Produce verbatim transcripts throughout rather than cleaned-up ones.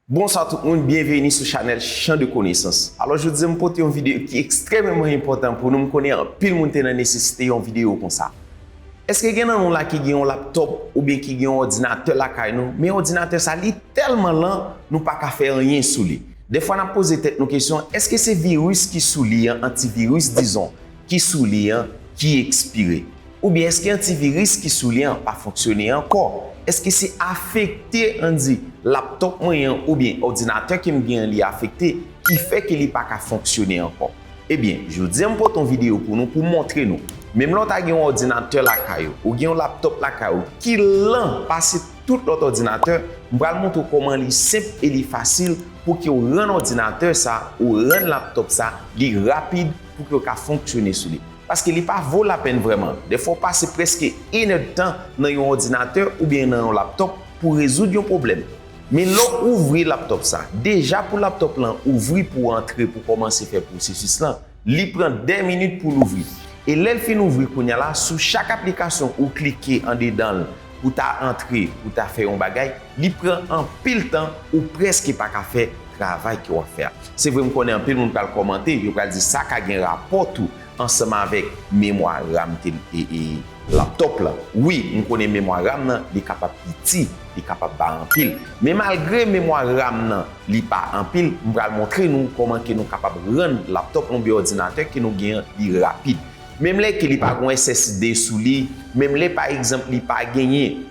Bonswa tout moun, byenveni sou chanèl Chan de Konesans. Alò, jodi a m pote yon videyo ki ekstrèmeman enpòtan pou nou. M konnen anpil moun te nan nesesite yon videyo konsa. Èske gen nan nou la ki gen yon laptòp oubyen ki gen yon òdinatè lakay nou, men òdinatè sa li tèlman lan, nou pa ka fè anyen sou li? Dèfwa n ap poze tèt nou kesyon, èske se viris ki sou li an, antiviris dizon, ki sou li an, ki ekspire? Oubyen èske antiviris ki sou li an pa fonksyone ankò? Èske se afekte, ann di, laptòp mwen an oubyen òdinatè ke m gen an li afekte, ki fè ke li pa ka fonksyone ankò? Ebyen, jodi a m pote yon videyo pou nou pou montre nou. Menm lè w ta gen yon òdinatè lakay ou, ou gen yon laptòp lakay ou ki lan pase tout lòt òdinatè, m pral montre w kòman li senp e li fasil pou ke w rann òdinatè sa, ou rann laptòp sa, li rapid pou ke w ka fonksyone sou li. Paske li pa vo lapèn vrèman. Dèfwa w pase prèske enèdtan nan yon òdinatè oubyen nan yon laptòp pou rezoud yon pwoblèm. Men lè w ouvri laptòp sa, deja pou laptòp lan ouvri pou w antre pou kòmanse fè pwosesis lan, li pran de minit pou l ouvri. E lè l fin ouvri kounye a la, sou chak aplikasyon ou klike andedan l pou ta antre, pou ta fè yon bagay, li pran anpil tan, ou prèske pa ka fè travay ke w ap fè a. Se vre, m konnen anpil moun pral kòmante, yo pral di sa ka gen rapò tou ansanm avèk memwa ram te, e, e, laptòp la. Wi, m konnen memwa ram nan, li kapab piti, li kapab ba anpil. Men malgre memwa ram nan, li pa anpil, m pral montre nou kòman ke nou kapab rann laptòp oubyen òdinatè ke nou gen an, li rapid. Menm lè ke li pa gen S S D sou li, menm lè, pa egzanp, li pa genyen,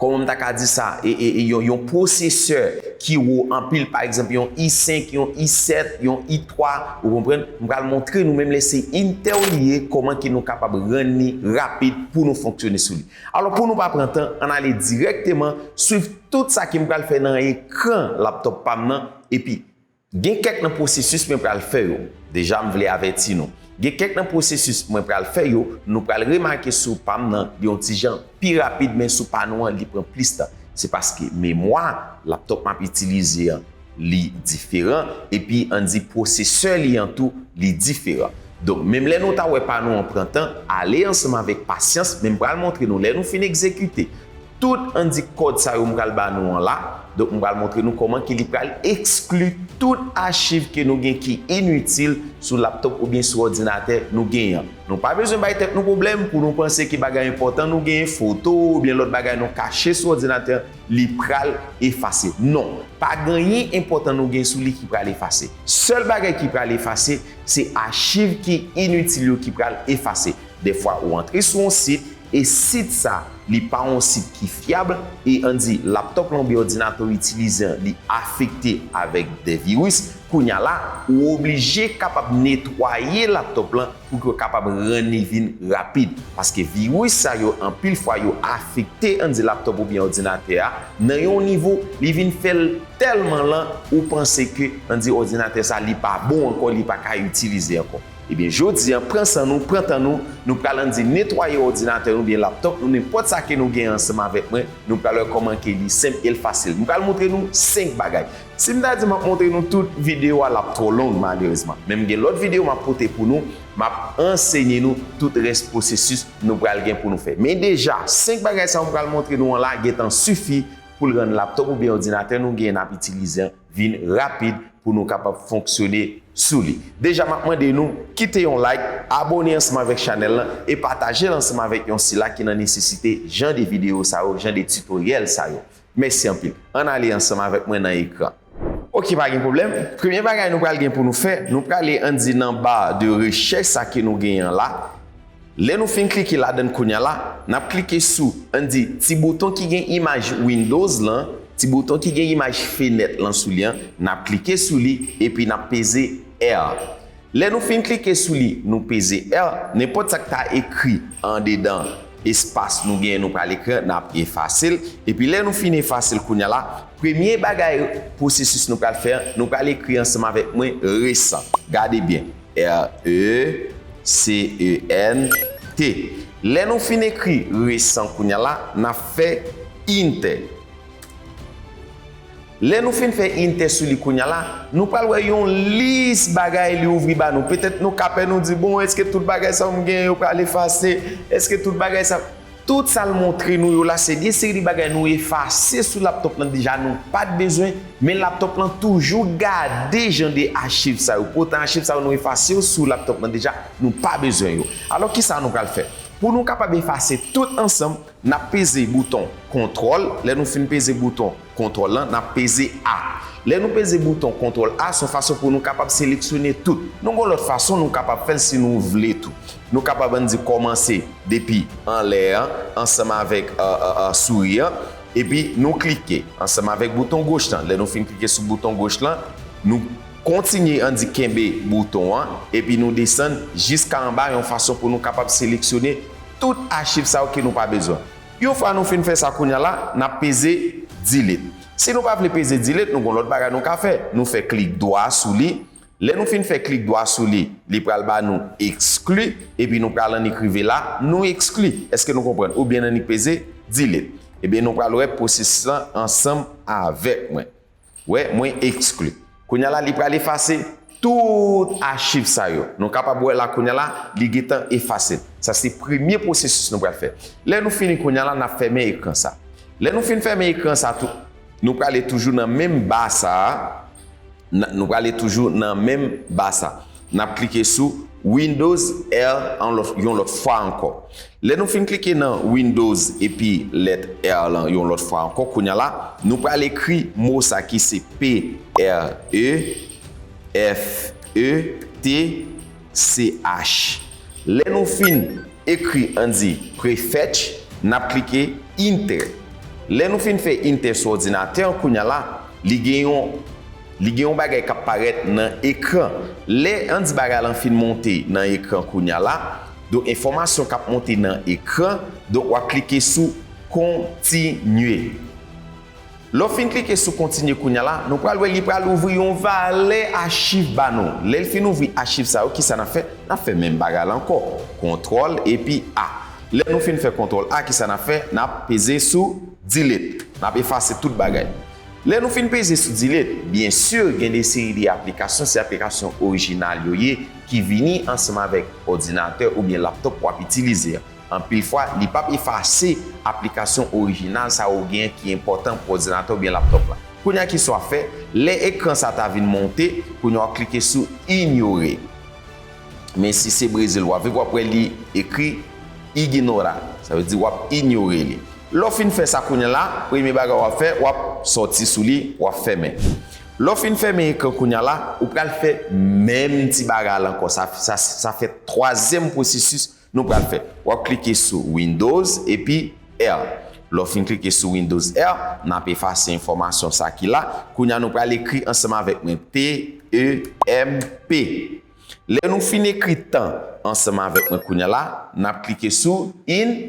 kòman m ta ka di sa, e, e, e, yon, yon pwosesè ki wo anpil, pa egzanp, yon i senk, yon i sèt, yon i twa, ou konprann? M pral montre nou, menm lè se Intel li ye, kòman ke nou kapab rann li rapid pou nou fonksyone sou li. Alò, pou nou pa pran tan, ann ale dirèkteman swiv tout sa ke m pral fè nan ekran laptòp pa m nan, epi gen kèk nan pwosesis mwen pral fè yo. Deja, m vle avèti nou. Gen kèk nan pwosesis mwen pral fè yo, nou pral remake sou pa m nan, li yon ti jan pi rapid, men sou pa nou an, li pran plis tan. Se paske memwa laptòp m ap itilize an, li diferan, epi ann di pwosesè li an tou, li diferan. Donk, menm lè nou ta wè pa nou an pran tan, ale ansanm avèk pasyans, men m pral montre nou lè nou fin egzekite tout, ann di, kòd sa yo m pral ba nou an la. Donk, m pral montre nou kòman ke li pral ekskli tout achiv ke nou gen ki initil sou laptòp oubyen sou òdinatè nou genyen an. Nou pa bezwen bay tèt nou pwoblèm pou nou panse ke bagay enpòtan nou genyen, foto oubyen lòt bagay nou kache sou òdinatè, li pral efase. Non, pa gen anyen enpòtan nou gen sou li ki pral efase. Sèl bagay ki pral efase, se achiv ki initil yo ki pral efase. Dèfwa, ou antre sou yon sit, e sit sa, li pa yon sit ki fyab, e ann di, laptòp lan oubyen òdinatè w itilize an, li afekte avèk de viris, kounye a la, ou oblije kapab netwaye laptòp lan pou ke w kapab rann li vin rapid. Paske viris sa yo, anpil fwa, yo afekte, ann di, laptòp oubyen òdinatè a, nan yon nivo, li vin fè l tèlman lan, ou panse ke, ann di, òdinatè sa, li pa bon ankò, li pa ka itilize ankò. Ebyen, jodi a, pran san nou, pran tan nou, nou pral ann di netwaye òdinatè nou oubyen laptòp nou, nenpòt sa ke nou gen ansanm avèk mwen, nou pral wè kòman ke li senp e l fasil. M pral montre nou senk bagay. Si m ta di m ap montre nou tout videyo a, l ap twò long, malerezman. Men m gen lòt videyo m ap pote pou nou, m ap ansenye nou tout rès pwosesis nou pral gen pou nou fè. Men deja, senk bagay sa yo m pral montre nou an la gentan sifi pou l rann laptòp oubyen òdinatè nou genyen n ap itilize an vin rapid pou nou kapab fonksyone sou li. Deja, m ap mande nou kite yon like, abòne ansanm avèk chanèl lan e pataje l ansanm avèk yon sila ki nan nesesite jan de videyo sa yo, jan de titoryèl sa yo. Mèsi anpil. Ann ale ansanm avèk mwen nan ekran. Oke, pa gen pwoblèm. Premye bagay nou pral gen pou nou fè, nou prale ann di nan ba de rechèch sa ke nou genyen an la. Lè nou fin klike ladan l kounye a la, n ap klike sou, ann di, ti bouton ki gen imaj Windows lan, ti bouton ki gen imaj fenèt lan sou li an, n ap klike sou li, epi n ap peze R. Lè nou fin klike sou li, nou peze R, nenpòt sa k ta ekri andedan espas nou genyen, nou pral ekri an, n ap efase l. Epi lè nou fin efase l kounye a la, premye bagay pwosesis nou pral fè an, nou pral ekri ansanm avèk mwen resan. Gade byen. R E C E N T. Lè nou fin ekri resan kounye a la, n ap fè Enter. Lè nou fin fè Enter sou li kounye a la, nou pral wè yon lis bagay li ouvri ba nou. Petèt nou ka pè, nou di, bon, èske tout bagay sa yo m genyen yo pral efase? Èske tout bagay sa... Tout sa l montre nou yo la, se de seri de bagay nou efase sou laptop lan deja, nou pa t bezwen, men laptop lan toujou gade jan de achiv sa yo. Poutan achiv sa yo nou efase yo sou laptop lan deja, nou pa bezwen yo. Alò, kisa nou pral fè? Pou nou kapab efase tout ansanm, n ap peze bouton kontwòl. Lè nou fin peze bouton kontwòl lan, n ap peze A. Lè nou peze bouton kontwòl A, se yon fason pou nou kapab seleksyone tout. Nou gen yon lòt fason nou kapab fè l si nou vle tou. Nou kapab, ann di, kòmanse depi anlè an, ansanm avèk, euh, euh, euh, souri an, epi nou klike ansanm avèk bouton goch lan. Lè nou fin klike sou bouton goch lan, nou kontinye, ann di, kenbe bouton an, epi nou desann jiska anba, yon fason pou nou kapab seleksyone tout achiv sa yo ke nou pa bezwen. Yon fwa nou fin fè sa kounye a la, n ap peze delete. Si nou pa vle peze delete, nou gen lòt bagay nou ka fè. Nou fè klik dwa sou li. Lè nou fin fè klik dwa sou li, li pral ba nou exclu, epi nou pral annik rive la, nou exclu. Èske nou konprann? Oubyen n annik peze delete. Ebyen, nou pral wè pwosesis lan ansanm avèk mwen. Wè, mwen exclu. Kounye a la, li pral efase tout achiv sa yo. Nou kapab wè la kounye a la, li gentan efase. Sa se premye pwosesis nou pral fè. Lè nou fini kounye a la, n ap fèmen ekran sa. Lè nou fin fèmen ekran sa tou, nou prale toujou nan menm ba sa a. N- nou prale toujou nan menm ba sa. N ap klike sou Windows R an lòt- yon lòt fwa ankò. Lè nou fin klike nan Windows epi lèt R lan yon lòt fwa ankò, kounye a la, nou pral ekri mo sa ki se P R E F E T C H. Lè nou fin ekri, ann di, prefetch, n ap klike Enter. Lè nou fin fè Enter sou òdinatè an, kounye a la, li gen yon, li gen yon bagay k ap parèt nan ekran. Lè, ann di, bagay lan fin monte nan ekran kounye a la, donk, enfòmasyon k ap monte nan ekran, donk, w ap klike sou Kontinye. Lè w fin klike sou Kontinye kounye a la, nou pral wè li pral ouvri yon valè achiv ba nou. Lè l fin ouvri achiv sa yo, kisa n ap fè? N ap fè menm bagay la ankò. Kontwòl epi A. Lè nou fin fè kontwòl A, kisa n ap fè? N ap peze sou Delete. N ap efase tout bagay. Lè nou fin peze sou Delete, byen si, gen de seri de aplikasyon, se aplikasyon orijinal yo ye, ki vini ansanm avèk òdinatè oubyen laptop w ap itilize an. Anpil fwa, li p ap efase aplikasyon orijinal sa ou genyen ki enpòtan pou òdinatè oubyen laptop la. Kounye a, kisa w ap fè? Lè ekran sa ta vin monte, kounye a w ap klike sou Inyore. Men si se Brezil w ap viv, w ap wè li ekri Ignora. Sa vle di w ap inyore li. Lè w fin fè sa kounye a la, premye bagay w ap fè, w ap sòti sou li, w ap fèmen. Lè w fin fèmen ekran kounye a la, ou pral fè menm ti bagay la ankò. Sa, sa, sa fè twazyèm pwosesis nou pral fè. W ap klike sou Windows epi R. Lè w fin klike sou Windows R, n ap efase enfòmasyon sa ki la. Kounye a nou pral ekri ansanm avèk mwen T E M P. Lè nou fin ekri tan ansanm avèk mwen kounye a la, n ap klike sou In,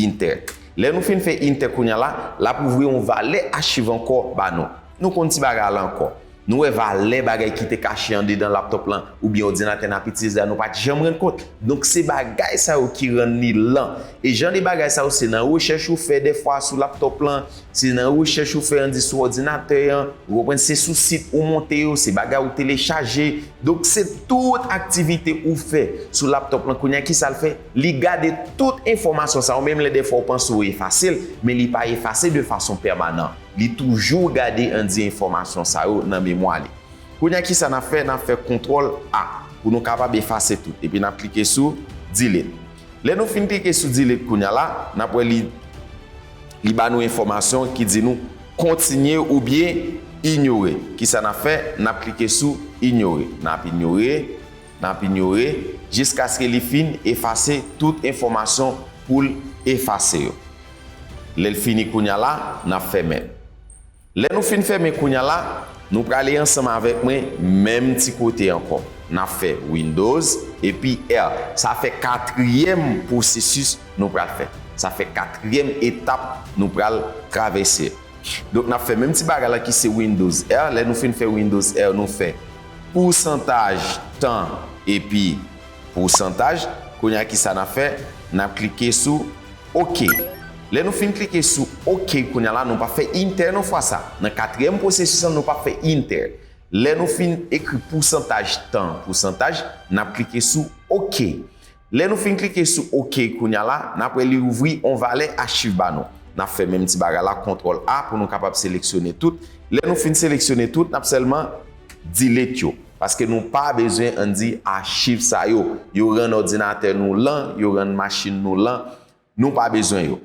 Enter. Lè nou fin fè Enter kounye a la, l ap ouvri yon valè achiv ankò ba nou. Nou konn ti bagay la ankò. Nou wè valè bagay ki te kache andedan laptop lan oubyen òdinatè n ap itilize a, nou pa t janm rann kont. Donk, se bagay sa yo ki rann li lan. E jan de bagay sa yo, se nan rechèch ou fè dèfwa sou laptop lan, se nan rechèch ou fè, ann di, sou òdinatè an, ou konprann, se sou sit ou monte yo, se bagay ou telechaje. Donk, se tout aktivite ou fè sou laptop lan. Kounye a, kisa l fè? Li gade tout enfòmasyon sa yo, menm lè dèfwa ou panse ou efase l, men li pa efase de fason pèmanan. Li toujou gade, ann di, enfòmasyon sa yo nan memwa li. Kounye a, kisa n ap fè? N ap fè kontwòl A pou nou kapab efase tout. Epi n ap klike sou Delete. Lè nou fin klike sou Delete kounye a la, n ap wè li, li ba nou enfòmasyon ki di nou kontinye oubyen inyore. Kisa n ap fè? N ap klike sou Inyore. N ap inyore, n ap inyore, jiskaske li fin efase tout enfòmasyon pou l efase yo. Lè l fini kounye a la, n ap fèmen. Lè nou fin fèmen kounye a la, nou prale ansanm avèk mwen menm ti kote ankò. N ap fè Windows epi R. Sa fè katriyèm pwosesis nou pral fè. Sa fè katriyèm etap nou pral travèse. Donk, n ap fè menm ti bagay la ki se Windows R. Lè nou fin fè Windows R, nou fè pousantaj tan epi pousantaj. Kounye a, kisa n ap fè? N ap klike sou OK. Lè nou fin klike sou OK kounye a la, nou p ap fè Enter non fwa sa. Nan katriyèm pwosesis lan, nou p ap fè Enter. Lè nou fin ekri pousantaj tan, pousantaj, n ap klike sou OK. Lè nou fin klike sou OK kounye a la, n ap wè li ouvri yon valè achiv ba nou. N ap fè menm ti bagay la, kontwòl A, pou nou kapab seleksyone tout. Lè nou fin seleksyone tout, n ap sèlman delete yo. Paske nou pa bezwen, ann di, achiv sa yo. Yo rann òdinatè nou lan, yo rann machin nou lan. Nou pa bezwen yo.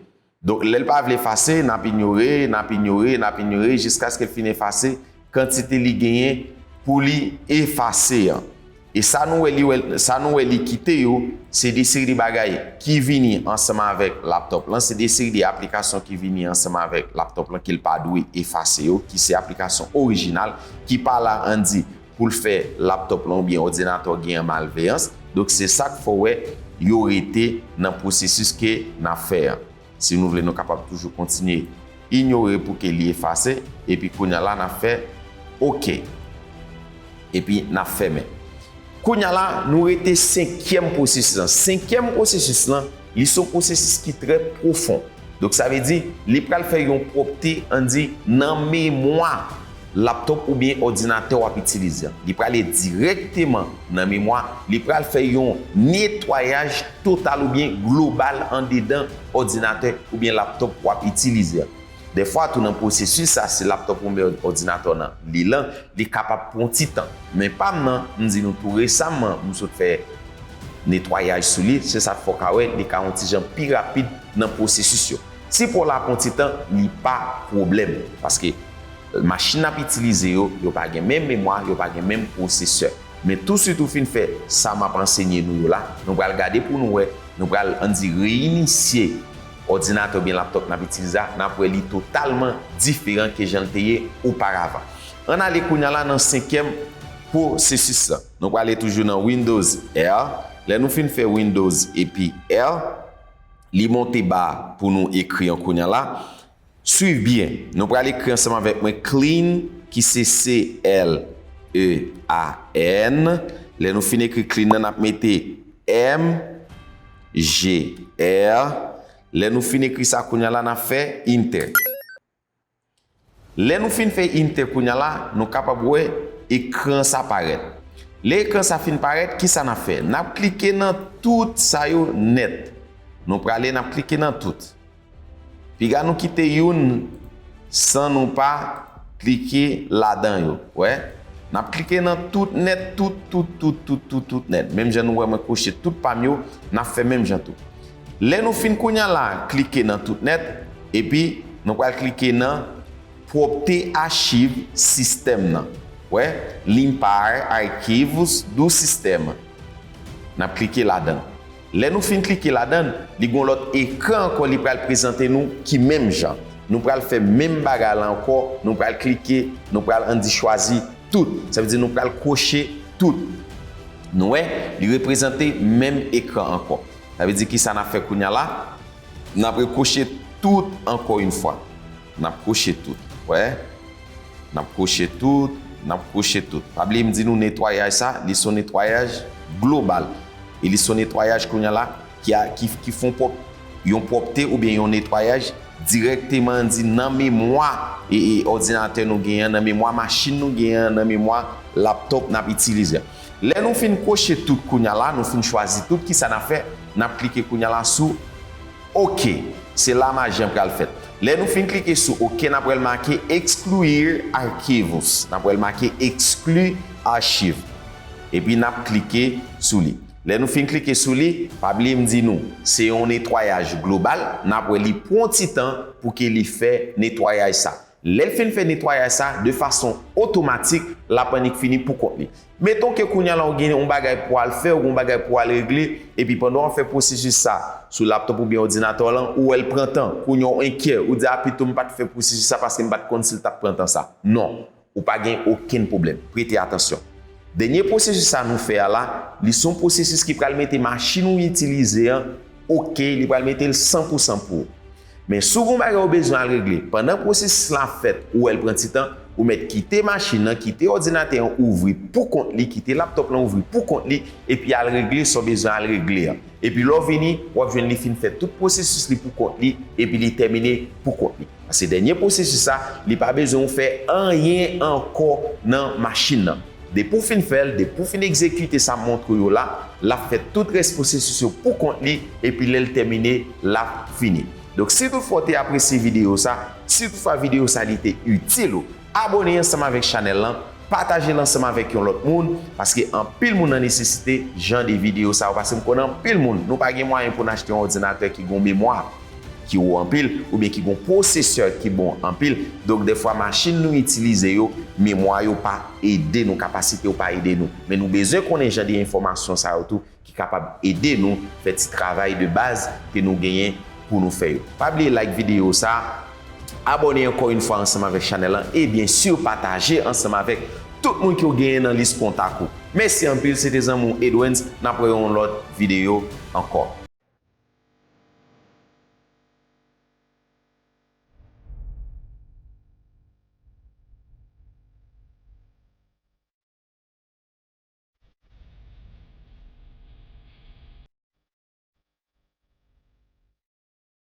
Donk, lè l pa vle efase, n ap inyore, n ap inyore, n ap inyore, jiskaske l fin efase kantite li genyen pou li efase an. E sa nou wè li, wè, sa nou wè li kite yo, se de seri de bagay ki vini ansanm avèk laptòp lan, se de seri de aplikasyon ki vini ansanm avèk laptòp lan ke l pa dwe efase yo, ki se aplikasyon orijinal, ki pa la, ann di, pou l fè laptòp lan oubyen òdinatè w genyen malveyans. Donk, se sa k fè w wè yo rete nan pwosesis ke n ap fè an. Si nou vle, nou kapab toujou kontinye inyore pou ke li efase, epi kounye a la, n ap fè OK. Epi n ap fèmen. Kounye a la, nou rete senkyèm pwosesis lan. Senkyèm pwosesis lan, li se yon pwosesis ki trè pwofon. Donk, sa vle di, li pral fè yon pwòpte, ann di, nan memwa laptòp oubyen òdinatè w ap itilize an. Li prale dirèkteman nan memwa, li pral fè yon netwayaj total oubyen global andedan òdinatè oubyen laptòp w ap itilize an. Dèfwa tou nan pwosesis sa, si laptòp oubyen òdinatè w nan li lan, li kapab pran yon ti tan. Men pa m nan, m di nou tou resaman, m sot fè netwayaj sou li, se sa k fè w ka wè li ka yon ti jan pi rapid nan pwosesis yo. Si pou w la pran ti tan, li pa pwoblèm. Paske machin n ap itilize yo, yo pa gen menm memwa, yo pa gen menm pwosesè. Men touswit ou fin fè sa m ap ansenye nou yo la, nou pral gade pou nou wè, nou pral, ann di, reinisye òdinatè oubyen laptòp n ap itilize a, n ap wè li totalman diferan ke jan l te ye oparavan. Ann ale kounye a la nan senkyèm pwosesis lan. Nou prale toujou nan Windows R. Lè nou fin fè Windows epi R, li monte ba pou nou ekri an kounye a la. Swiv byen. Nou pral ekri ansanm avèk mwen clean, ki se C L E A N. Lè nou fin ekri clean nan, n ap mete M G R. Lè nou fin ekri sa kounye a la, n ap fè enter. Lè nou fin fè enter kounye a la, nou kapab wè ekran sa parèt. Lè ekran sa fin parèt, kisa n ap fè? N ap klike nan tout sa yo nèt. Nou prale, n ap klike nan tout. Piga nou kite youn san nou pa klike ladan yo. Wè? N ap klike nan tout nèt, tout, tout, tout, tout, tout, tout nèt. Menm jan nou wè mwen koche tout pa m yo, n ap fè menm jan tou. Lè nou fin kounye a la, klike nan tout nèt, epi nou pral klike nan pwòpte achiv sistèm nan. Wè, limpar arquivos do sistema. N ap klike ladan. Lè nou fin klike ladan, li gon lòt ekran ankò li pral prezante nou ki menm jan. Nou pral fè menm bagay la ankò, nou pral klike, nou pral ann di chwazi tout. Sa vle di nou pral koche tout. Nou wè, li reprezante menm ekran ankò. Sa vle di kisa n ap fè kounye a la? N ap rekoche tout ankò yon fwa. N ap koche tout. Wè? N ap koche tout, n ap koche tout. Pa bliye m di nou netwayaj sa, li se yon netwayaj global. E li se yon netwayaj kounye a la ki, a, ki, ki fè yon pwòp, yon pwòpte oubyen yon netwayaj dirèkteman di nan memwa e, e òdinatè nou genyen an, nan memwa machin nou genyen an, nan memwa laptòp n ap itilize an. Lè nou fin koche tout kounye a la, nou fin chwazi tout, kisa n ap fè? N ap klike kounye a la sou OK. Se la maji an pral fèt. Lè nou fin klike sou OK, n ap wè l make excluir arquivos. N ap wè l make exclu archive. Epi n ap klike sou li. Lè nou fin klike sou li, pa bliye m di nou, se yon netwayaj global, n ap wè li pran ti tan pou ke li fè netwayaj sa. Lè l fin fè netwayaj sa, de fason otomatik, l ap annik fini pou kont li. Meton ke kounye a la ou gen yon bagay pou al fè, ou gen yon bagay pou al regle, epi pandan w ap fè pwosesis sa sou laptòp oubyen òdinatè w lan, ou wè l pran tan, kounye a w enkyè, ou di, "A, pito m pa t fè pwosesis sa paske m pa t konn si l t ap pran tan sa." Non, ou pa gen okenn pwoblèm. Prete atansyon. Dènye pwosesis sa nou fè a la, li se yon pwosesis ki pral mete machin ou itilize an, oke, li pral mete l san pou san pou ou. Men si w gen yon bagay ou bezwen al regle, pandan pwosesis la ap fèt, ou wè l pran ti tan, ou mèt kite machin nan, kite òdinatè an ouvri pou kont li, kite laptòp lan ouvri pou kont li, epi al regle sa w bezwen al regle an. Epi lè w vini, w ap jwenn li fin fè tout pwosesis li pou kont li, epi li tèmine pou kont li. Paske dènye pwosesis sa, li pa bezwen w fè anyen ankò nan machin nan. Depi w fin fè l, depi w fin egzekite sa m montre w yo la, l ap fè tout rès pwosesis yo pou kont li, epi lè l tèmine, l ap fini. Donk, si toutfwa w te apresye videyo sa, si toutfwa videyo sa li te itil ou, abòne ansanm avèk chanèl lan, pataje l ansanm avèk yon lòt moun, paske anpil moun nan nesesite jan de videyo sa yo, paske m konnen anpil moun, nou pa gen mwayen pou n achte yon òdinatè ki gen yon memwa ki wo anpil, oubyen ki gen yon pwosesè ki bon anpil. Donk, dèfwa, machin nou itilize yo, memwa yo pa ede nou, kapasite yo pa ede nou. Men nou bezwen konnen jan de enfòmasyon sa yo tou ki kapab ede nou fè ti travay de baz ke nou genyen pou nou fè yo. Pa bliye like videyo sa, abòne ankò yon fwa ansanm avèk chanèl lan, e byen si pataje ansanm avèk tout moun ke w genyen nan lis kontak ou. Mèsi anpil, se te zanmi w Edwens, n ap wè yon lòt videyo ankò.